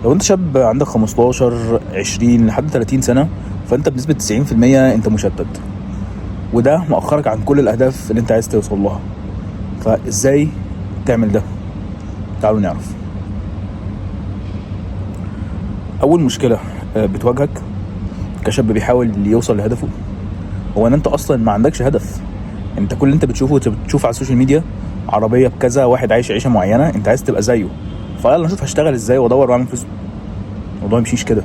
لو انت شاب عندك 15 20 لحد 30 سنة، فانت بنسبة 90% انت مشتت، وده مأخرك عن كل الاهداف اللي انت عايز توصل لها. فازاي تعمل ده؟ تعالوا نعرف. اول مشكلة بتواجهك كشاب بيحاول يوصل لهدفه هو ان انت اصلا ما عندكش هدف. انت كل اللي انت بتشوفه، انت بتشوف على ال social media عربية بكذا، واحد عايش عيشه معينة، انت عايز تبقى زيه، فيلا نشوف هشتغل ازاي وادور واعمل فلوس. الموضوع ما يمشيش كده.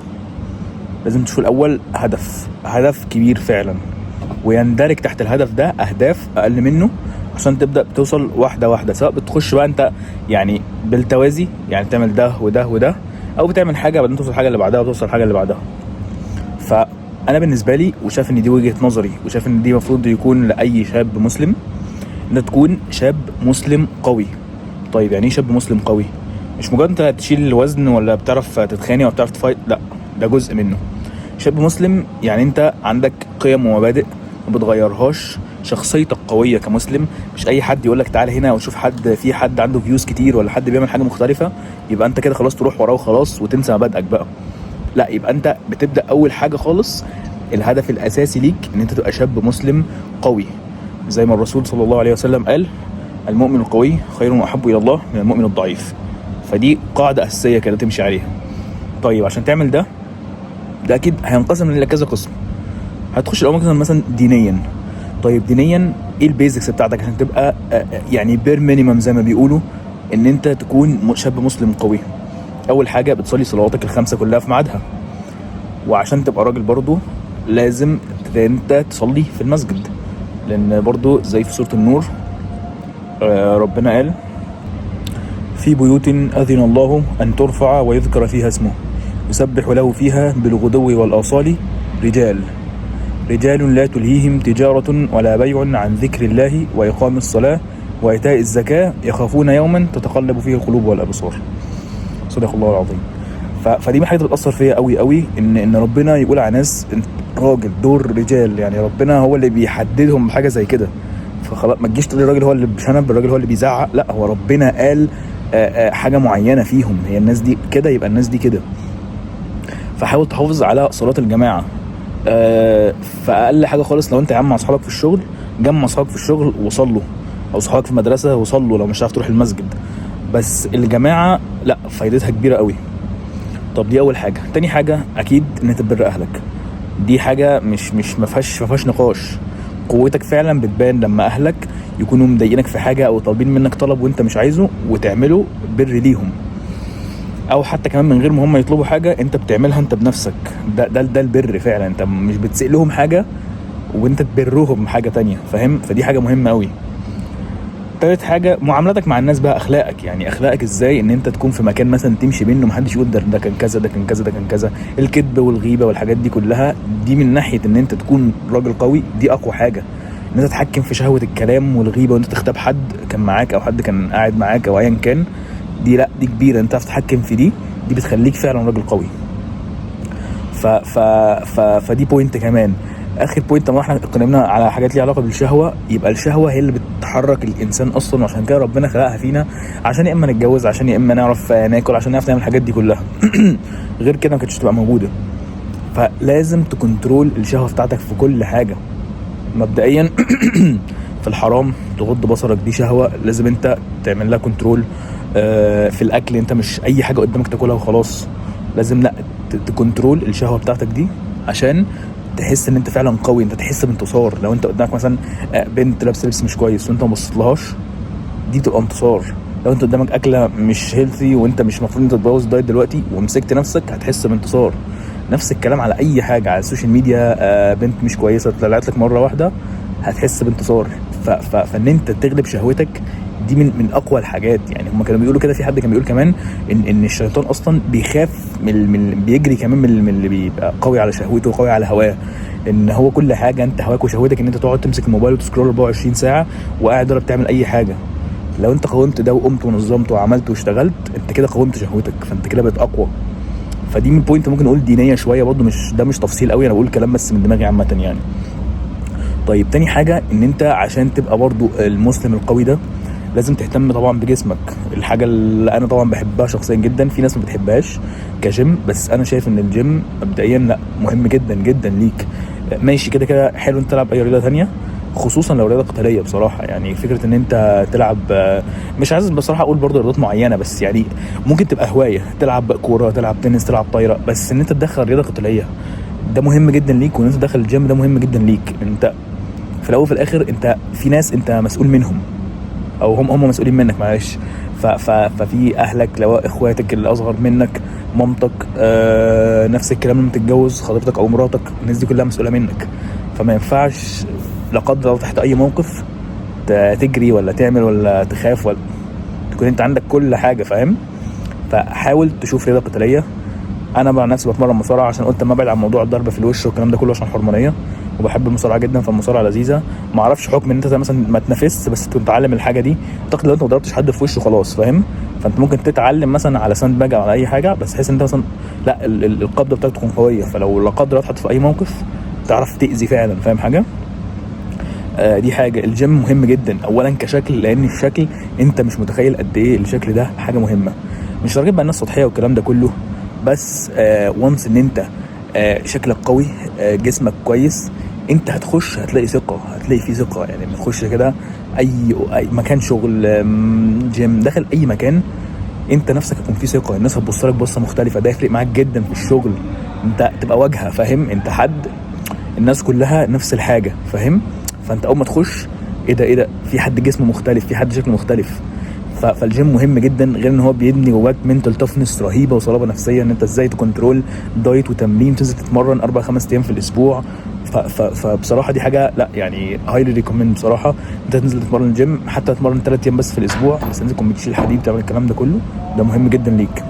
لازم تشوف الاول هدف، هدف كبير فعلا، ويندرج تحت الهدف ده اهداف اقل منه عشان تبدا توصل واحدة واحده. سواء بتخش بقى انت يعني بالتوازي، يعني تعمل ده وده وده، او بتعمل حاجة بعدين توصل الحاجة اللي بعدها وتوصل الحاجة اللي بعدها. فانا بالنسبة لي، وشايف ان دي وجهه نظري، وشايف ان دي المفروض يكون لاي شاب مسلم، ان تكون شاب مسلم قوي. طيب يعني ايه شاب مسلم قوي؟ مش مجرد انت تشيل الوزن ولا بتعرف تتخانق ولا بتعرف ت fight، لا، ده جزء منه. شاب مسلم يعني انت عندك قيم ومبادئ ما بتغيرهاش، شخصيتك قوية كمسلم. مش اي حد يقولك تعال هنا وشوف حد، في حد عنده views كتير ولا حد بيعمل حاجة مختلفة، يبقى انت كده خلاص تروح وراه وخلاص وتنسى مبادئك بقى. لا، يبقى انت بتبدا اول حاجة خالص، الهدف الاساسي ليك ان انت تبقى شاب مسلم قوي، زي ما الرسول صلى الله عليه وسلم قال: المؤمن القوي خير واحب الى الله من المؤمن الضعيف. فدي قاعدة اساسية كده تمشي عليها. طيب عشان تعمل ده، ده اكيد هينقسم الى كذا قسم. هتخش الاول مثلا دينيا. طيب دينيا ايه ال basics بتاعتك عشان تبقى يعني bare minimum زي ما بيقولوا، ان انت تكون شاب مسلم قوي؟ اول حاجة بتصلي صلواتك الخمسة كلها في ميعادها، وعشان تبقى راجل برضو لازم انت تصلي في المسجد، لان برضو زي في سورة النور ربنا قال: في بيوت أذن الله أن ترفع ويذكر فيها اسمه يسبح له فيها بالغدو والآصال رجال رجال لا تلهيهم تجارة ولا بيع عن ذكر الله وإقام الصلاة وإيتاء الزكاة يخافون يوما تتقلب فيه القلوب والأبصار. صدق الله العظيم. فدي من الحاجات اللي بتأثر فيا قوي قوي، ان ربنا يقول على ناس راجل، دور رجال، يعني ربنا هو اللي بيحددهم بحاجة زي كده. فخلاص ما تجيش تقول الراجل هو اللي بشنب، الراجل هو اللي بيزعق، لا، هو ربنا قال حاجة معينة فيهم، هي الناس دي كده، يبقى الناس دي كده. فحاول تحافظ على صلاة الجماعة. فاقل حاجة خالص، لو انت يا عم مع اصحابك في الشغل، جمع اصحابك في الشغل وصلوا، او اصحابك في المدرسة وصلوا، لو مش عارف تروح المسجد، بس الجماعة لا، فايدتها كبيرة قوي. طب دي اول حاجة. تاني حاجة اكيد ان انت تبر اهلك، دي حاجة مش ما فيهاش نقاش. قوتك فعلا بتبان لما اهلك يكونوا مضايقينك في حاجة او طالبين منك طلب وانت مش عايزه وتعمله بر ليهم، او حتى كمان من غير ما هم يطلبوا حاجة انت بتعملها انت بنفسك. ده البر فعلا، انت مش بتسئ لهم حاجة وانت تبرهم حاجة تانية، فاهم؟ فدي حاجة مهمة قوي. تالت حاجة معاملتك مع الناس بقى، اخلاقك، يعني اخلاقك ازاي ان انت تكون في مكان مثلا تمشي منه محدش يقول ده كان كذا، ده كان كذا، ده كان كذا. الكذب والغيبة والحاجات دي كلها، دي من ناحية ان انت تكون راجل قوي، دي اقوى حاجة، ان انت تتحكم في شهوة الكلام والغيبة، وانت تغتاب حد كان معاك او حد كان قاعد معاك او ايا كان، دي لا، دي كبيرة، انت تعرف تتحكم في دي، دي بتخليك فعلا راجل قوي. ف ف ف فدي point كمان. اخر point، طبعا احنا اتكلمنا على حاجات ليها علاقة بالشهوة، يبقى الشهوة هي اللي بتحرك الانسان اصلا، وعشان كده ربنا خلقها فينا، عشان يا اما نتجوز، عشان يا اما نعرف ناكل، عشان نعرف نعمل الحاجات دي كلها، غير كده ما كانتش تبقى موجودة. فلازم ت control الشهوة بتاعتك في كل حاجة. مبدئيا في الحرام تغض بصرك، دي شهوة لازم انت تعمل لها control. في الاكل انت مش اي حاجة قدامك تاكلها وخلاص، لازم لا ت control الشهوة بتاعتك دي عشان تحس ان انت فعلا قوي، انت تحس بانتصار. لو انت قدامك مثلا بنت لابسه لبس مش كويس وانت ما بصيتلهاش، دي تبقى انتصار. لو انت قدامك اكله مش healthy وانت مش المفروض انت تبوظ diet دلوقتي ومسكت نفسك، هتحس بانتصار. نفس الكلام على اي حاجة على ال social media، بنت مش كويسة طلعت لك مرة واحدة، هتحس بانتصار. فان انت تغلب شهوتك دي من اقوى الحاجات. يعني هم كانوا بيقولوا كده، في حد كان بيقول كمان ان الشيطان اصلا بيخاف من بيجري كمان من اللي بيبقى قوي على شهوته وقوي على هواه، ان هو كل حاجة انت هواك وشهوتك ان انت تقعد تمسك الموبايل وت scroll 24 ساعة وقاعد ولا بتعمل اي حاجة. لو انت قاومت ده وقمت ونظمت وعملت واشتغلت، انت كده قاومت شهوتك، فانت كده بقيت اقوى. فدي من point ممكن نقول دينية شوية برضو، مش ده مش تفصيل قوي، انا بقول كلام بس من دماغي عامة يعني. طيب تاني حاجة ان انت عشان تبقى برضو المسلم القوي ده، لازم تهتم طبعا بجسمك، الحاجة اللي انا طبعا بحبها شخصيا جدا، في ناس ما بتحبهاش كجيم، بس انا شايف ان الجيم مبدئيا لا مهم جدا جدا ليك. ماشي كده كده حلو انت تلعب اي رياضة تانية، خصوصا لو رياضة قتالية بصراحه. يعني فكرة ان انت تلعب، مش عايز بصراحة اقول برضه رياضات معينه، بس يعني ممكن تبقى هواية تلعب كوره، تلعب تنس، تلعب طايره، بس ان انت تدخل رياضة قتالية ده مهم جدا ليك، وان انت تدخل الجيم ده مهم جدا ليك. انت في الاول وفي الاخر انت في ناس انت مسؤول منهم، او هم مسؤولين منك، معلش. ف ف ففي اهلك، لو اخواتك اللي اصغر منك، مامتك، نفس الكلام لما تتجوز خطيبتك او مراتك، الناس دي كلها مسؤولة منك. فما ينفعش لا قدر الله تحت اي موقف تجري ولا تعمل ولا تخاف، ولا تكون انت عندك كل حاجه، فاهم؟ فحاول تشوف رياضة قتاليه. انا مع نفسي بتمرن مصارعه عشان قلت اما ابعد عن موضوع الضرب في الوش والكلام ده كله عشان حرمانيه، وبحب المصارعة جدا، فالمصارعه لذيذة. ما اعرفش حكم ان انت مثلا ما تنافسش، بس تكون تتعلم الحاجة دي. اعتقد لو انت ما ضربتش حد في وشه خلاص، فاهم؟ فانت ممكن تتعلم مثلا على sandbag او على اي حاجة، بس تحس ان انت مثلا لا القبضة بتاعتك تكون قويه، فلو لا قدر الله اتحط في اي موقف تعرف تاذي فعلا، فاهم حاجة؟ دي حاجة. الجيم مهم جدا اولا كشكل، لان الشكل انت مش متخيل قد ايه الشكل ده حاجة مهمه، مش لدرجة بقى الناس سطحية والكلام ده كله، بس once ان انت شكلك قوي، جسمك كويس، انت هتخش هتلاقي ثقه، هتلاقي فيه ثقه. يعني لما تخش كده اي مكان شغل، جيم، داخل اي مكان، انت نفسك هيكون فيه ثقه، الناس هتبص لك بصة مختلفه، ده يفرق معاك جدا في الشغل. انت تبقى واجهه، فاهم؟ انت حد الناس كلها نفس الحاجة، فاهم؟ فانت اول ما تخش ايه ده، ايه ده، في حد جسمه مختلف، في حد شكله مختلف. فالجيم مهم جدا، غير ان هو بيبني جواك mental toughness رهيبة وصلابه نفسية، ان انت ازاي ت control diet وتمرين، تنزل تتمرن 4-5 ايام في الاسبوع. فبصراحة دي حاجة لا يعني highly recommend بصراحة، انت تنزل تتمرن جيم، حتى تتمرن 3 ايام بس في الاسبوع، بس انت تكون بتشيل حديد، تعمل الكلام ده كله، ده مهم جدا ليك.